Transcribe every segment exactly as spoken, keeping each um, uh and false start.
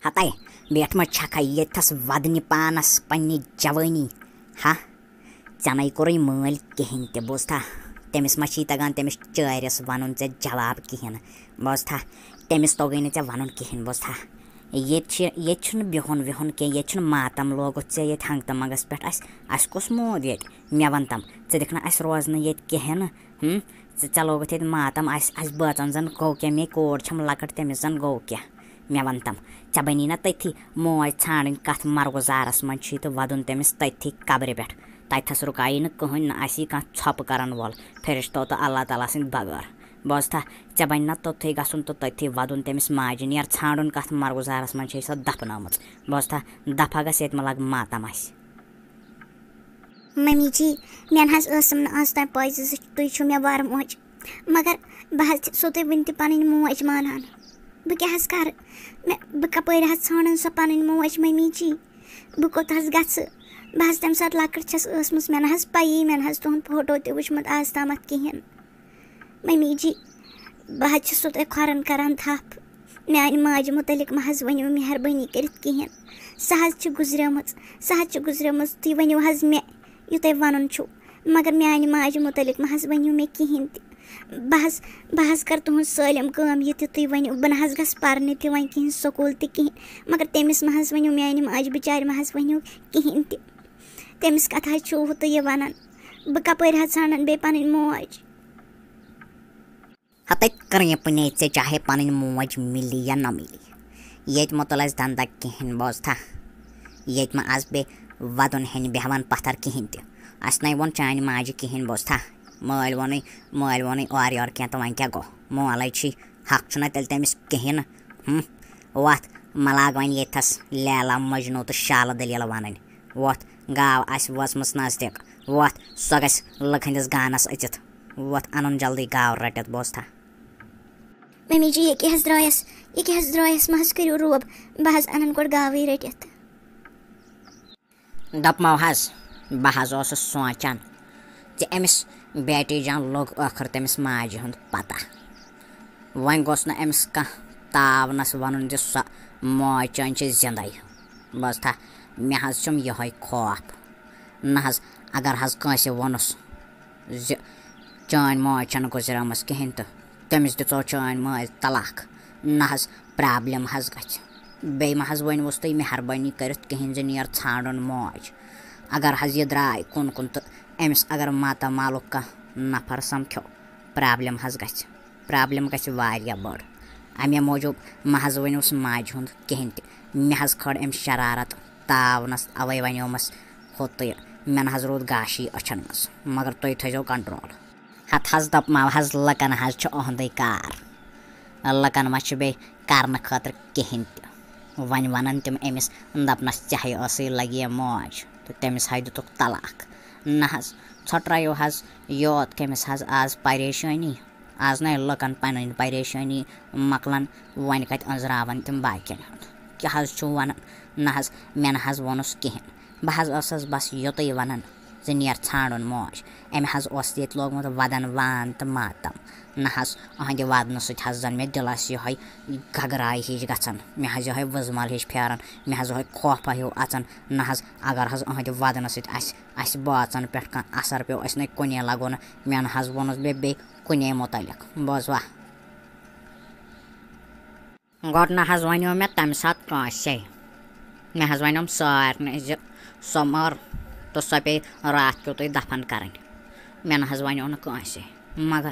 ہتے، بیٹھ ما چھکھا ییٚتھس ودنہِ پانس پننہِ جوٲنی؟ ہا، ژےٚ نے کوٚرُے مٲلۍ کِہیٖنۍ تہِ، بوٗزتھا؟ تٔمِس ما چھی تگان تٔمِس چٲرِس ونُن ژےٚ جواب کِہیٖنۍ، بوٗزتھا؟ تٔمِس توٚگُے نہٕ ژےٚ ونُن کِہیٖنۍ، بوٗزتھا؟ ییٚتہِ چھِ، ییٚتہِ چھُنہٕ بِہُن وِہُن کینٛہہ، ییٚتہِ چھُنہٕ ماتم لوگُتھ ژےٚ ییٚتہِ ہنٛگتہٕ منٛگس پٮ۪ٹھ۔ اسہِ، اسہِ کُس موٗد ییٚتہِ؟ مےٚ ون تم، ژٕ دِکھ نہٕ اسہِ روزنہٕ ییٚتہِ کِہیٖنۍ نہٕ۔ ہُم؟ ژٕ، ژےٚ لوگُتھ ییٚتہِ ماتم، اسہِ، اسہِ بٲژن زن گوٚو کینٛہہ، میٲنۍ کوٗر چھم لۄکٕٹ، تٔمِس زن گوٚو کینٛہہ۔ مےٚ ون تم، ژےٚ بنی نا تٔتھی موج ژھانڈٕنۍ کتھ مرگُزارس منٛز چھُے تہٕ ودُن تٔمِس تٔتھی قبرِ پٮ۪ٹھ۔ تتھس رُکایی نہٕ کٕہٕنۍ، نہ آسی کانٛہہ ژھۄپہٕ کرن وول فرشتو تہٕ اللہ تعالیٰ سٕنٛدِ بغٲر۔ بوزتھا، ژےٚ بنہِ نا توٚتھُے گژھُن تہٕ تٔتھی ودُن تٔمِس ماجہِ، نیر ژھانڈُن کتھ مرگُزارس منٛز چھے سۄ دفنٲومٕژ۔ بوزتھا، دفعہ گژھ ییٚتہِ مہ لگ ماتم اسہِ۔ ممی جی، مےٚ نہ حظ ٲسٕم نہٕ آز تام پَے زِ زِ تُہۍ چھِو مےٚ وَرٕ موج۔ مگر بہٕ حظ چھَسو تۄہہِ وٕنہِ تہِ پَنٕنۍ موج مانان۔ بہٕ کیٛاہ حظ کَرٕ؟ مےٚ، بہٕ کَپٲرۍ حظ ژھانٛڈَن سۄ پَنٕنۍ موج، ممی جی؟ بہٕ کوٚت حظ گژھٕ؟ بہٕ حظ تَمہِ ساتہٕ لۄکٕٹ چھَس ٲسمٕژ، مےٚ نہ حظ پَیی، مےٚ نہ حظ تُہُنٛد فوٹو تہِ وٕچھمُت آز تامَتھ کِہیٖنۍ۔ ممی جی، بہٕ حظ چھَسو تۄہہِ کھۄرَن کَران تھَپھ۔ میٛانہِ ماجہِ مُتعلِق مہ حظ ؤنِو مہربٲنی کٔرِتھ کِہیٖنۍ۔ سۄ حظ چھِ گُزریمٕژ، سۄ حظ چھِ گُزریمٕژ۔ تُہۍ ؤنِو حظ مےٚ، یہِ تۄہہِ وَنُن چھُو۔ مگر میٛانہِ ماجہِ مُتعلِق مہ حظ ؤنِو مےٚ کِہیٖنۍ تہِ۔ بہٕ حظ، بہٕ حظ کَرٕ تُہٕنٛز سٲلِم کٲم، یہِ تہِ تُہۍ ؤنِو۔ بہٕ نہ حظ گژھٕ پَرنہِ تہِ وۄنۍ کِہیٖنۍ، سکوٗل تہِ کِہیٖنۍ۔ مگر تٔمِس مہ حظ ؤنِو، میٛانہِ ماجہِ بِچارِ مہ حظ ؤنِو کِہیٖنۍ تہِ۔ تٔمِس کَتھ حظ چھُو ہُہ تُہۍ یہِ وَنان؟ بہٕ کَپٲرۍ حظ ژھانٛڈَن بیٚیہِ پَنٕنۍ موج؟ ہتے کرٛیٖپہٕ نے ژےٚ، چاہے پنٕنۍ موج مِلی یا نہ مِلی۔ ییٚتہِ مہ تُل اَسہِ دنٛدٕ کِہیٖنۍ، بوزتھا؟ ییٚتہِ مہ آس بیٚیہِ وَدُن ہیٚنہِ بیٚہوان پتھر کِہیٖنۍ تہِ۔ اَسہِ نے ووٚن چانہِ ماجہِ کِہیٖنۍ، بوزتھا؟ مٲلۍ ووٚنُے، مٲلۍ ووٚنُے اورٕ یورٕ کینٛہہ تہٕ وۄنۍ کیٛاہ گوٚو؟ مولے چھی حق چھُنہ تیٚلہِ تٔمِس کِہیٖنۍ نہٕ۔ ہُم، وَتھ، مہ لاگ وۄنۍ ییٚتھس لیلا مجنوٗ تہٕ شالہٕ دٔلیٖل وَنٕنۍ۔ وۄتھ، گاو آسہِ وٲژمٕژ نزدیٖک۔ وۄتھ، سۄ گژھِ لُکہٕ ہٕنٛدِس گانس أژِتھ۔ وۄتھ، اَنُن جلدی گاو رٔٹِتھ، بوزتھا؟ ممی جی، یہِ کیٛاہ حظ درٛایَس؟ یہِ کیٛاہ حظ درٛایَس؟ مہ حظ کٔرِو روب، بہٕ حظ اَنَن گۄڈٕ گاوٕے رٔٹِتھ۔ دوٚپمو حظ، بہٕ حظ اوسُس سونٛچان زِ أمِس بیٹی جان لوٚگ ٲخٕر تٔمِس ماجہِ ہُنٛد پتہ۔ وۄنۍ گوٚژھ نہٕ أمِس کانٛہہ تاونَس وَنُن زِ سۄ موج چٲنۍ چھِ زِندَے۔ بوزتھا، مےٚ حظ چھُم یِہوٚے خوف۔ نہ حظ، اگر حظ کٲنٛسہِ ووٚنُس زِ چٲنۍ موج چھَنہٕ گُزریمٕژ کِہیٖنۍ تہٕ تٔمِس دِژو چٲنۍ مٲلۍ طلاق، نہ حظ، پرٛابلِم حظ گژھِ۔ بیٚیہِ مہ حظ ؤنۍوُس تُہۍ مہربٲنی کٔرِتھ کِہیٖنۍ زِ نیر ژھانٛڈُن موج۔ اگر حظ یہِ درٛاے کُن کُن تہٕ أمِس اگر ماتامالُک کانٛہہ نفر سمکھیو، پرٛابلِم حظ گژھِ۔ پرٛابلِم گژھِ واریاہ بٔڑ۔ اَمے موٗجوٗب مہ حظ ؤنِوُس ماجہِ ہُنٛد کِہیٖنۍ تہِ۔ مےٚ حظ کھٲر أمۍ شرارت تاونَس، اَوَے وَنیومَس ہُہ تہٕ یہِ۔ مےٚ نہ حظ روٗد گاشی أچھَن منٛز، مگر تُہۍ تھٲیزیو control۔ ہَتہٕ حظ دوٚپمو حظ، لُکَن حظ چھُ اُہُنٛدُے کار۔ لُکَن ما چھُ بیٚیہِ کرنہٕ خٲطرٕ کِہیٖنۍ تہِ۔ وۄنۍ وَنَن تِم أمِس، دَپنَس، "ژےٚ ہے ٲسٕے لگے موج تہٕ تٔمِس ہے دِتُکھ طلاق۔" نہ حظ، ژھۄٹرٲیِو حظ یوت کٔمِس حظ آز پریشٲنی۔ آز نَے لُکَن پَنٕنۍ پریشٲنی مۄکلَن، وۄنۍ کَتہِ أنٛزراوَن تِم باقیَن ہُنٛد؟ کیٛاہ حظ چھُو وَنان؟ نہ حظ، مےٚ نہ حظ ووٚنُس کِہیٖنۍ۔ بہٕ حظ ٲسٕس بَس یُتُے وَنان زِ نیر ژھانٛڈُن موج۔ أمۍ حظ اوس ییٚتہِ لوگمُت وَدَن وان تہٕ ماتَم۔ نہ حظ، أہٕنٛدِ وَدنہٕ سۭتۍ حظ زَن مےٚ دِلَس یِہوٚے گگراے ہِش گژھان، مےٚ حظ یِہوٚے وُزمَل ہِش پھیران، مےٚ حظ یِہوٚے خوفہ ہیوٗ اَژان۔ نہ حظ، اگر حظ أہٕنٛدِ وَدنہٕ سۭتۍ اَسہِ، اَسہِ بٲژَن پٮ۪ٹھ کانٛہہ اَثر پیوٚو، أسۍ نَے کُنے لَگو نہٕ، مےٚ نہ حظ ووٚنُس بیٚیہِ بیٚیہِ کُنے مُتعلِق۔ بوزوا؟ گۄڈٕ نہ حظ وَنیو مےٚ تَمہِ ساتہٕ کٲنٛسے۔ مےٚ حظ وَنیوم سارنٕے زِ سۄ مٔر تہٕ سۄ پیٚیہِ راتھ کیُتُے دَفن کَرٕنۍ۔ مےٚ نہ حظ وَنیو نہٕ کٲنٛسے۔ مگر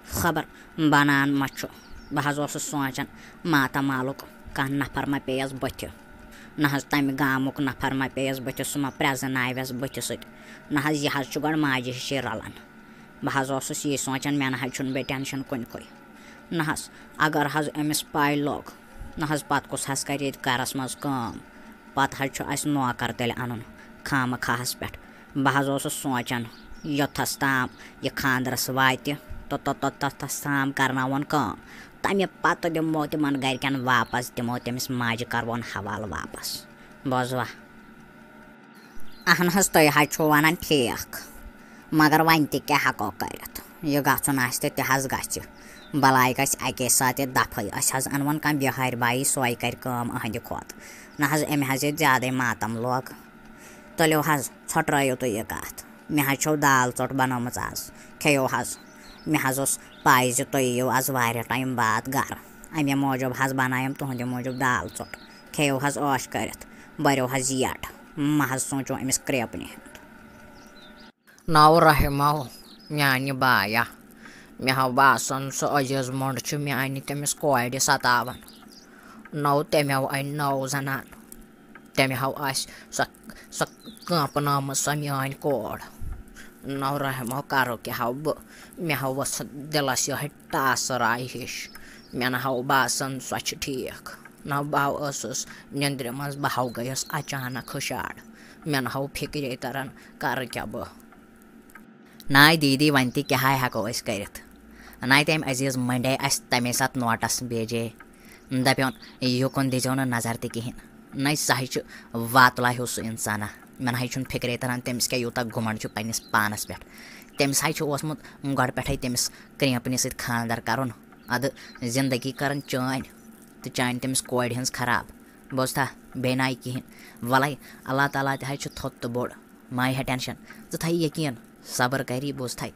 خبر بَنان ما چھُ۔ بہٕ حظ اوسُس سونٛچان، ماتامالُک کانٛہہ نفر ما پیٚیَس بٕتھِ۔ نہ حظ تَمہِ گامُک نفر ما پیٚیَس بٕتھِ، سُہ ما پرٛزناوٮ۪س بٕتھِ سۭتۍ۔ نہ حظ، یہِ حظ چھُ گۄڈٕ ماجہِ ہِشی رَلان۔ بہٕ حظ اوسُس یی سونٛچان، مےٚ نہ حظ چھُنہٕ بیٚیہِ ٹٮ۪نشَن کُنہِ کُے۔ نہ حظ، اگر حظ أمِس پَے لوٚگ، نہ حظ، پَتہٕ کُس حظ کَرِ ییٚتہِ گَرَس منٛز کٲم؟ پَتہٕ حظ چھُ اَسہِ نوکَر تیٚلہِ اَنُن خامہٕ خواہَس پٮ۪ٹھ۔ بہٕ حظ اوسُس سونٛچان، یوٚتَس تام یہِ خانٛدرَس واتہِ تہٕ توٚ-، توٚ-، توٚ-، توٚتَس تام کَرناوون کٲم۔ تَمہِ پَتہٕ دِمو تِمَن گَرِکٮ۪ن واپَس، دِمو تٔمِس ماجہِ، کَرٕوون حوالہٕ واپَس۔ بوزوا؟ اہن حظ، تُہۍ حظ چھِو وَنان ٹھیٖک، مگر وۄنۍ تہِ کیٛاہ ہٮ۪کو کٔرِتھ؟ یہِ گژھُن آسہِ تہٕ تہِ حظ گژھِ۔ بلاے گژھِ اَکے ساتہٕ یہِ دفعٕے۔ أسۍ حظ اَنوَن کانٛہہ بِہارِ بایی، سۄے کَرِ کٲم أہنٛدِ کھۄتہٕ۔ نہ حظ، أمۍ حظ ییٚتہِ زیادَے ماتم لوگ۔ تُلِو حظ، ژھۄٹرٲیِو تُہۍ یہِ کَتھ۔ مےٚ حظ چھو دال ژوٚٹ بَنٲومٕژ آز، کھیٚیِو حظ۔ مےٚ حظ اوس پَے زِ تُہۍ یِیِو آز واریاہ ٹایم بعد گَرٕ، اَمے موٗجوٗب حظ بَنایَم تُہٕنٛدِ موٗجوٗب دال ژوٚٹ۔ کھیٚیِو حظ عٲش کٔرِتھ، بٔرِو حظ یَٹ، مہ حظ سوٗنٛچِو أمِس کرٛیپنہِ ہُنٛد۔ نو رحمو، میانہِ بایا، مےٚ ہاو باسان سُہ عزیز مۄنڈ چھُ میانہِ تٔمِس کورِ ستاوان۔ نو تٔمۍ ہاو اَنہِ نٔو زنان، تٔمۍ ہاو آسہِ سۄ، سۄ کٲنٛپنٲومٕژ سۄ میٲنۍ کور۔ نو رحمو، کرو کیٛاہ ہاو بہٕ؟ مےٚ ہاو ؤژھ دِلس یِہے ٹاسہٕ راے ہِش۔ مےٚ نہ ہاو باسان سۄ چھِ ٹھیٖک۔ نو بہٕ ہاو ٲسٕس نِندرِ منٛز، بہٕ ہاو گٔیَس اچانک ہُشار۔ مےٚ نہ ہاو فِکرے تران کرٕ کیٛاہ بہٕ۔ ناے دیٖدی، وۄنۍ تہِ کیٛاہ ہا ہٮ۪کو أسۍ کٔرِتھ؟ ناے تٔمۍ عزیز مٔنڈے اَسہِ تَمے ساتہٕ نوٹَس بیجے۔ دَپیوٚن، یُکُن دیٖزیو نہٕ نظر تہِ کِہیٖنۍ۔ ناے سُہ ہے چھُ واتلا ہیوٗ سُہ اِنسانا۔ مےٚ نہ ہے چھُنہٕ فِکرے تَران تٔمِس کیٛاہ یوٗتاہ گُمنٛڈ چھُ پنٛنِس پانَس پٮ۪ٹھ۔ تٔمِس ہے چھُ اوسمُت گۄڈٕ پٮ۪ٹھَے تٔمِس کرٛیمپنہِ سۭتۍ خانٛدر کَرُن۔ اَدٕ زِندگی کَرٕن چٲنۍ تہٕ چانہِ تٔمِس کورِ ہٕنٛز خراب۔ بوزتھا؟ بیٚیہِ ناے کِہیٖنۍ۔ وَلَے، اللہ تعالیٰ تہِ ہے چھُ تھوٚد تہٕ بوٚڑ۔ مہ ہےٚ ٹٮ۪نشَن، ژٕ تھاو یقیٖن، صبر کَری، بوٗزتھَے۔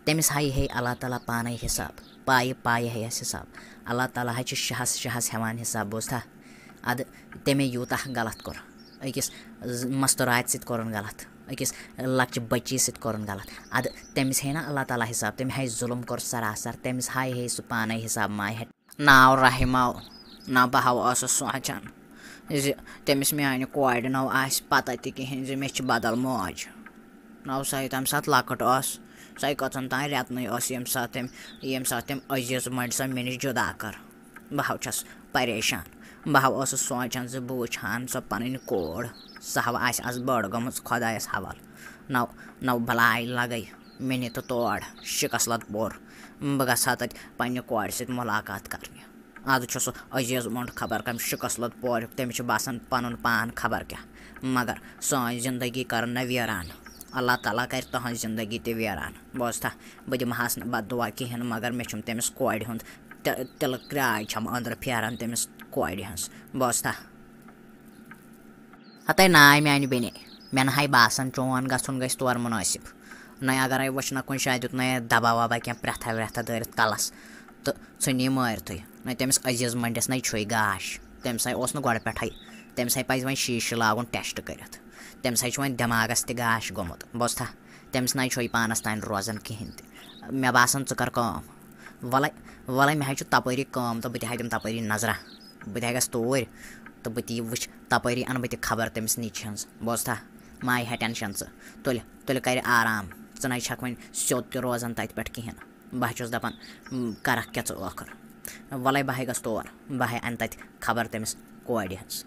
تٔمِس ہایہِ ہے اللہ تعالیٰ پانَے حِساب، پایہِ پایہِ ہیٚیَس حِساب۔ اللہ تعالیٰ ہَے چھُ شہَس شہَس ہٮ۪وان حِساب، بوٗزتھا۔ اَدٕ تٔمۍ یوٗتاہ غلط کوٚر، أکِس ز-، مَستوٗراتہِ سۭتۍ کوٚرُن غلط، أکِس لۄکچہِ بٔچی سۭتۍ کوٚرُن غلط۔ اَدٕ تٔمِس ہیٚیہِ نا اللہ تعالیٰ حِساب، تٔمۍ ہایہِ ظُلُم کوٚر سراسر، تٔمِس ہایہِ ہے سُہ پانَے حِساب، مہ ہےٚ ناو رحمو۔ نہ بہٕ ہاو ٲسٕس سونٛچان زِ تٔمِس میٛانہِ کورِ نہ آسہِ پَتہ تہِ کِہیٖنۍ زِ مےٚ چھِ بدل موج۔ نہ سۄ تَمہِ ساتہٕ لۄکٕٹ ٲس، سۄ کٔژَن تام رٮ۪تنٕے ٲس، ییٚمہِ ساتہٕ تٔمۍ، ییٚمہِ ساتہٕ تٔمۍ عزیز مٔنٛڈۍ سۄ مےٚ نِش جُدا کٔر۔ بہٕ ہاو چھَس پریشان۔ بہٕ ہاو ٲسٕس سونٛچان زِ بہٕ وٕچھِ ہَن سۄ پَنٕنۍ کور، سۄ ہاو آسہِ آز بٔڑ گٔمٕژ خۄدایَس حوال۔ نو، نو بلاے لگے مےٚ نہِ تہٕ تور شکست لد پور۔ بہٕ گژھٕ ہا تتہِ پننہِ کورِ سۭتۍ ملاقات کرنہِ۔ از چھُ سُہ عزیز مۄنڈ خبر کمہِ شکست لد پوریُک، تٔمِس چھُ باسان پنُن پان خبر کیٛاہ۔ مگر سٲنۍ زندگی کرن نہ ویران۔ اللہ تعالیٰ کرِ تہنٛز زندگی تہِ ویران۔ بوزتھا، بہٕ دِمہٕ ہس نہٕ بد دعا کہیٖنۍ، مگر مےٚ چھُم تٔمِس کورِ ہُنٛد تہِ-، تِلہٕ کرٛاے چھم أنٛدرٕ پھیران تٔمِس کورِ ہٕنٛز۔ بوزتھا؟ ہتے ناے میانہِ بیٚنہِ، مےٚ نہ ہاے باسان چون گژھُن گژھِ تور مُنٲسِب۔ نَے اگرے وٕچھ نہ کُنہِ جایہِ دیُت نَے دبا وبا کینٛہہ پرٛٮ۪تھا وٮ۪تھا دٲرِتھ کلس تہٕ ژھٕنی مٲرتھٕے۔ نَے تٔمِس عزیز مٔنٛڈِس نَے چھُے گاش، تٔمِس ہاے اوس نہٕ گۄڈٕ پٮ۪ٹھَے۔ تٔمِس ہاے پزِ وۄنۍ شیٖشہٕ لاگُن ٹٮ۪سٹ کٔرِتھ۔ تٔمِس ہاے چھُ وۄنۍ دٮ۪ماغس تہِ گاش گوٚمُت، بوزتھا؟ تٔمِس نَے چھُے پانس تانۍ روزان کِہیٖنۍ تہِ۔ مےٚ باسان ژٕ کر کٲم، وَلَے، وَلَے مےٚ ہاے چھُ تپٲری کٲم تہٕ بہٕ تہِ ہاے دِمہٕ تپٲری نظرہ۔ بہٕ تہِ ہا گژھٕ توٗرۍ تہٕ بہٕ تہِ وٕچھِ تپٲری، اَنہٕ بہٕ تہِ خبر تٔمِس نیٚچوِ ہٕنٛز۔ بوزتھا؟ مہ ہےٚ ٹٮ۪نشَن ژٕ۔ تُلہِ، تُلہِ کَرِ آرام۔ ژٕ نَے چھَکھ وۄنۍ سیوٚد تہِ روزان تَتہِ پٮ۪ٹھ کِہیٖنۍ۔ بہٕ ہا چھُس دَپان، م، کَرَکھ کیٛاہ ژٕ ٲخٕر؟ وَلَے بہٕ ہَے گژھٕ تور، بہٕ ہَے اَنہٕ تَتہِ خبر تٔمِس کورِ ہٕنٛز۔